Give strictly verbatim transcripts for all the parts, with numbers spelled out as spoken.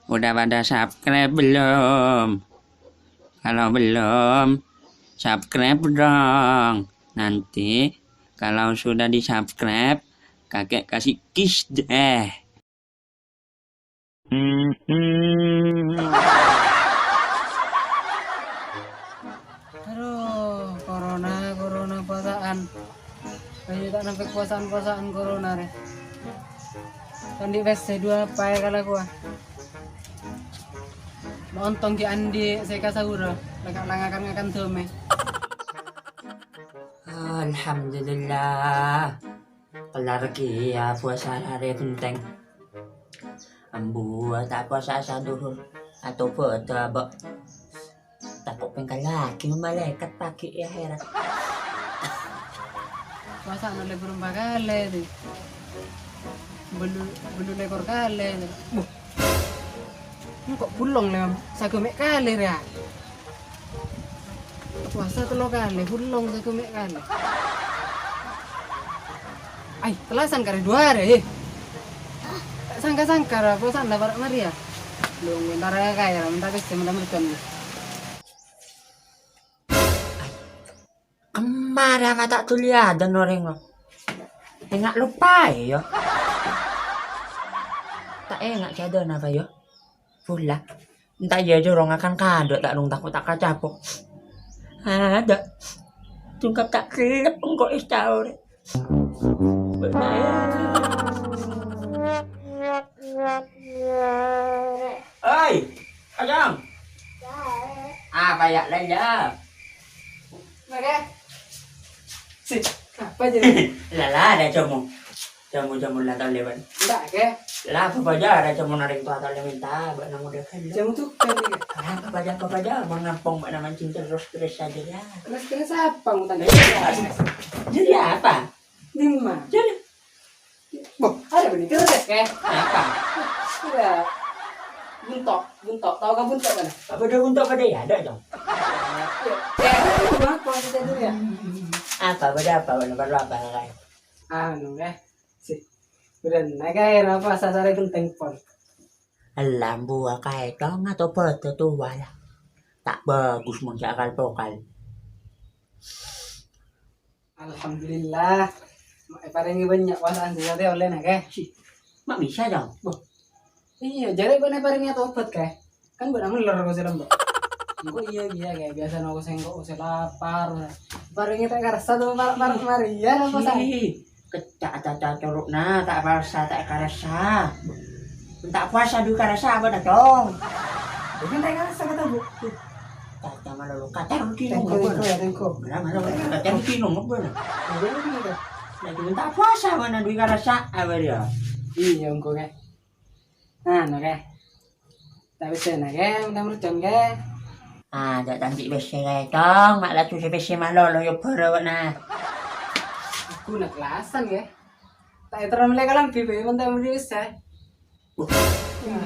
Udah pada subscribe belum? Kalau belum, subscribe dong. Nanti kalau sudah di-subscribe, kakek kasih kiss deh. Aduh, corona, corona puasaan. Ayo, ta' nampè puasaan-puasaan corona rè. Kan andi' pèssè dua apa ya kalau gua. Ontong ghi' andi' sè ka sahur, la-, la ngakan-ngakan dâmè. Alhamdulillah. Kellar kèya puasa arè bhenteng. Ambu ta' puasa saduhur. Atobâdâ abâ'. Tako' pèngkal lagi malaèkat pagi è akhèrat. Puasa nolè bârâmpa kalè, rè. Bâllu, bâllu lèkor kalè, rè. Buh. Engko' bulong lè, saghâmè' kalè, rè. Puasa tello kalè, bulong saghâmè' kalè. Ai, tellasan karè dua arè, he. Ta' sangka-sangka ra, puasana para' marè, ya. Lu, entar ka kaè ra, minta pèssè, minta mercon. Kemma ra ma' ta' dhuli adân orèng, lo. Enga' loppaè, yo. Ta' enga' jâdâna apa, yo? Bulâ. Enta' iyâ jârèya ngakan kadâ' ta' rong tako' ta' kacapok. Adâ'. Sungkap ta' kellep engko' è saor. Oi, Ajang. Apa ya, Lala? Mara. Si, apa jadi? Lala, ada jamu. Jamu-jamu la tao lèbât. Enggak, Kè. La, apa bâjâ, ra jamu narèng towa tao lèmènta, bâ'na model ghâllu. Jamu tuh, kan, Kè. La, apa bâjâ, apa bâjâ, mon ngampong bâ'na mancing terus-terus saja, ya. Terus-terus apa, ngutang? Jadi apa? Dimma? Jadi. Boh, ada benih terus, ya, Kè? Apa? Iya. Buntok, buntok. Tahu kan buntok mana? Apa ada buntok pada ya? Ada, dong. Iya. Ya, itu apa kita dulu, ya? Apa, bâdâ apa, bâdâ parlo apa, Kè? Anu, Kè. Si, bâdâ, nah, Kè, napa sasarè ghenteng pon? Ella, mbuwâ kaètong atau bâdâ towa, la. Ta' bhâghus mon sè akal-pokal. Alhamdulillah. Ma' èparèngè bânnya' puasaan sè satèya ollè, nah, Kè. Si, ma' bisa, Jang? Boh. Iyâ, jârèya bâ'na èparèngè tobat, Kè. Kan bâ'na mellor ko sè lembâ'. Engko' iyâ, iyâ, Kè. Biasana ko sèngko' sè lapar. Parèngè ta' karassa to, para'-para' marè. Iyâ, napa, San? Si, kecca' caca colo'na, ta' karassa, ta' karassa. Ta' puasa dhu karassa apa, Dacong? Bukan ta' karassa kata, Bu. Caca malolo, kacar kino Tengko, ngopo, tengko, nah? Ya, tengko. Mana, mana, kacar kino ngopo, nah? Bukan, bukan, bukan. Nah, cuma ta' puasa mana dhu karassa apa dia? Iyâ, engko', Kè. Anu, Kè. Ta' bisa, nah, Kè, minta mercon, Kè. Ah, ta' ta' andi' pèssè, Kè, Cong. Ma' la susah pèssè malolo, yo, bârâ, nah. Aku nak kelasan, Kè. Ta' èterro mellè kalambhi, bâi, mon ta' andi' pèssè. Wah,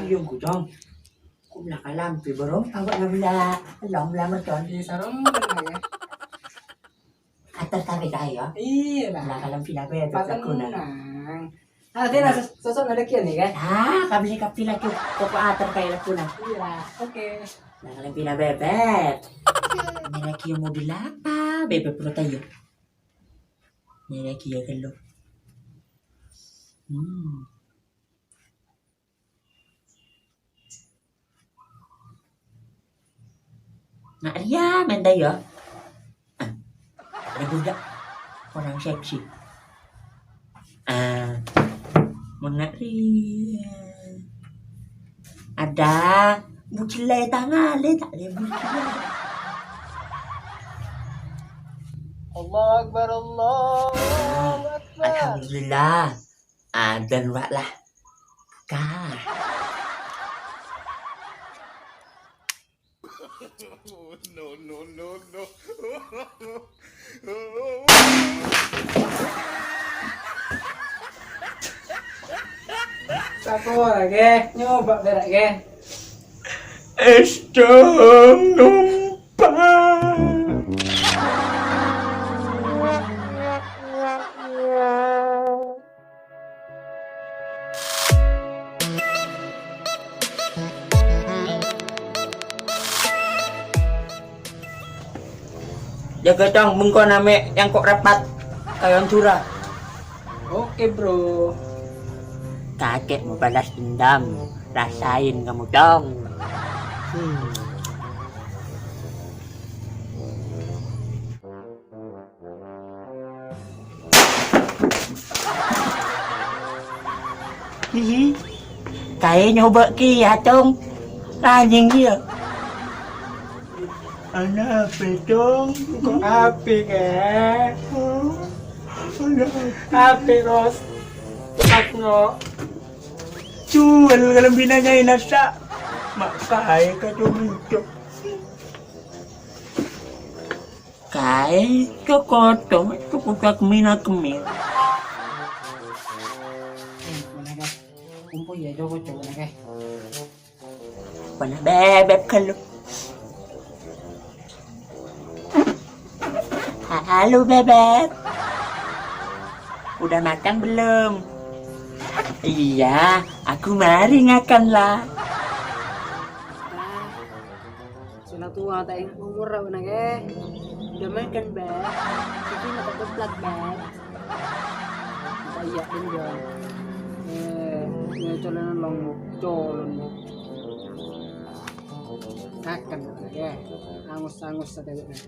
iyâ, engko', Cong. Ku la kalambhi, bârâmpa bâ'na la, la, la mercon. Di sarong, Kè. Ater tarik ayo. Iyâ, lah. Lah, kalambhina bhâi, patengnang. Ah, dia lah, sos-, sosok ada kian nih, kan? Ah, kami ini kapi lagi. Pokok ater kayak lagu, nah. Iyâ, oke. Lah, kalambhina bhâi. Ini lagi yang model apa? Bhâi, bhâi, perut ayo. Ini lagi ya, ghâllu. Hmm. Nga' rèya menta, ya. Ah, rèbut, ya. Kurang seksi. Ah, mon nga' rèya. Ada bucin lè tangan, lè ta' lè bucin. Allahu Akbar, Allahu Akbar. Alhamdulillah. Adzan, Pak, lah. Kah. No, no, no, no. Sapa wae, Kè? Nyoba berak, Kè. Es dong numpak. Jâgâ, Cong, bengkona mè' nyangko' rapat. Kayon dura. Oke, Bro. Kakè mau balas dendam. Rasain kamu, Cong. Hmm. Hihi. Kaè nyobâ kèya, Cong. Ranyèng kèya. Ana apa, Cong? Kok api, Kè? Ana apa? Api, Ros. Patno. Jual kalambhina Nyai Nasa. Ma' kaè ka Cong, Cong. Kaè, cokotto, cokotto kemina-kemir. Eh, mana, Kè? Kumpul ya, cokotto, mana, Kè? Mana bebek kalau? Halo, Bebek. Udah makan belum? Iya, aku mari ngakan lah. Sè la towa ta' enga' omor ra, Bang, eh. Udah makan, Bang? Tapi mata keplak, Bang. Ta' iyâ, Bang. Eh, ya, colonan long, Bu. Colon, Bu. Makan, Bang, eh. Angus-angus sate, Bang.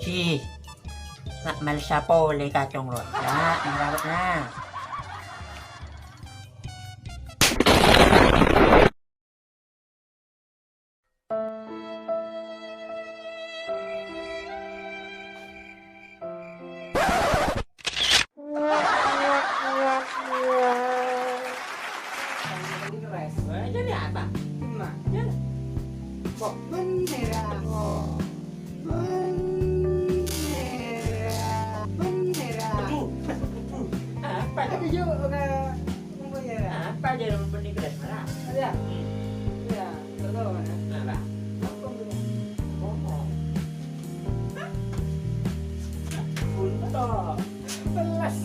Ci, na' malsa polè ka Cong Lodda, na' ngarabâ, na'. Jadi apa? Emak. Kok bener, ah? Bener, ah. Bener, ah. Aduh, aduh, aduh. Apa? Aduh, yuk, Kak. Apa aja yang penting beres, mana? Iya. Iya, betul, mana? Nah, lah. Apa punya? Ngomong. Untuk. Peles.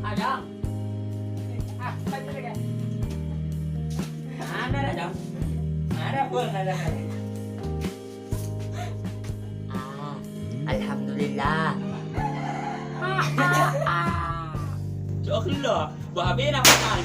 Ada. Ah, ada, ada. Ada, pun ada. Ah, alhamdulillah. Cok lo, babe napa kan?